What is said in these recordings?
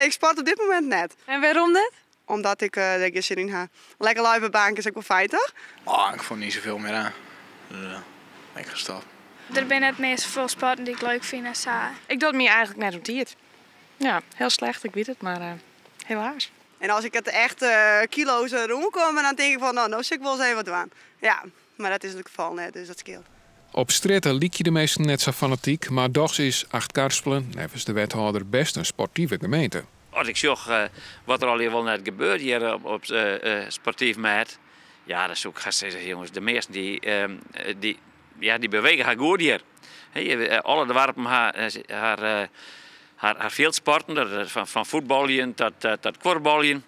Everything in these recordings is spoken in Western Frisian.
Ik sport op dit momint net. En wêrom net? Omdat ik der gjin sin yn ha. Lekker lui op 'e bank is ek wol fijn, toch? Oh, ik fûn net safolle mear oan. Dus ben ik gestopt. Der binne net mear safolle sporten dy't ik leuk fyn en sa. Ik doch my eigentlik net oan tiid. Ja, hiel slecht, ik wit it, mar helaas. En as ik it echt kilo's rûnkomme, dan tink ik fan, no, no sil ik wol ris even wat dwaan. Ja, mar dat is it gefal net, dus dat skeelt. Op strjitte lykje de minsken net sa fanatyk, mar dochs is Achtkarspelen, neffens de wethâlder, best in sportive gemeente. As ik sjoch wat der allegear wol net gebeurt hjir op sportyf mêd, ja, dan soe ik hast sizze, jonges, de measten dy, ja, dy bewege har goed hjir. Alle doarpen ha har fjildsporten, fan fuotbaljen tot kuorbaljen.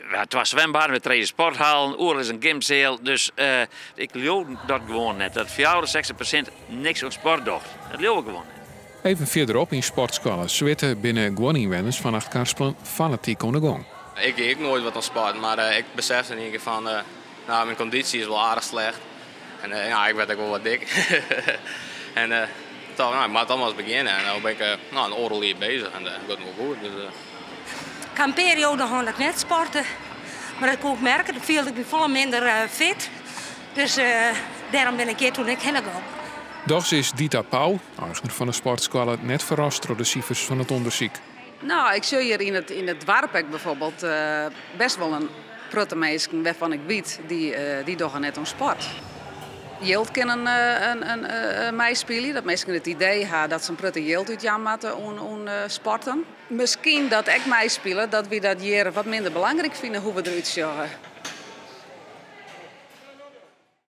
We ha twa swimbaden, we trije sporthalen, oeral is in gymseal. Dus ik leau dat gewoan net, dat 64% niks oan sport docht. Dat leau ik gewoan net. Even fierderop yn sportskoalle Switte binne guon ynwenners fan Achtkarspelen fanatyk oan de gong. Ik die ek noait wat oan sport, mar ik besefte yn ien kear fan, no, myn kondysje is wol aardich slecht. En ja, ik wurd ek wol wat dik. En toch, no, ik moat toch mar ris begjinne. En no bin ik, no, in oardel jier beuzich en dat giet wol goed. Dus. Ik ha in perioade hân dat ik net sportte, mar dat koe ik merke. Dan fielde ik my folle minder fit. Dus dêrom bin ik hjir toen ek hinne gong. Dochs is Dita Pauw, eigner fan de sportskoalle, net ferrast troch de sifers fan it ûndersyk. No, ik sjoch hjir yn it doarp ek byfoarbyld best wol in protte minsken wêrfan ik wit, dy dogge net oan sport. Jild kin in meispylje, dat minsken it idee ha dat se in protte jild útjaan moatte oan sporten. Miskien dat ek meispilet dat wy dat hjir wat minder belangryk fine hoe we derút sjogge.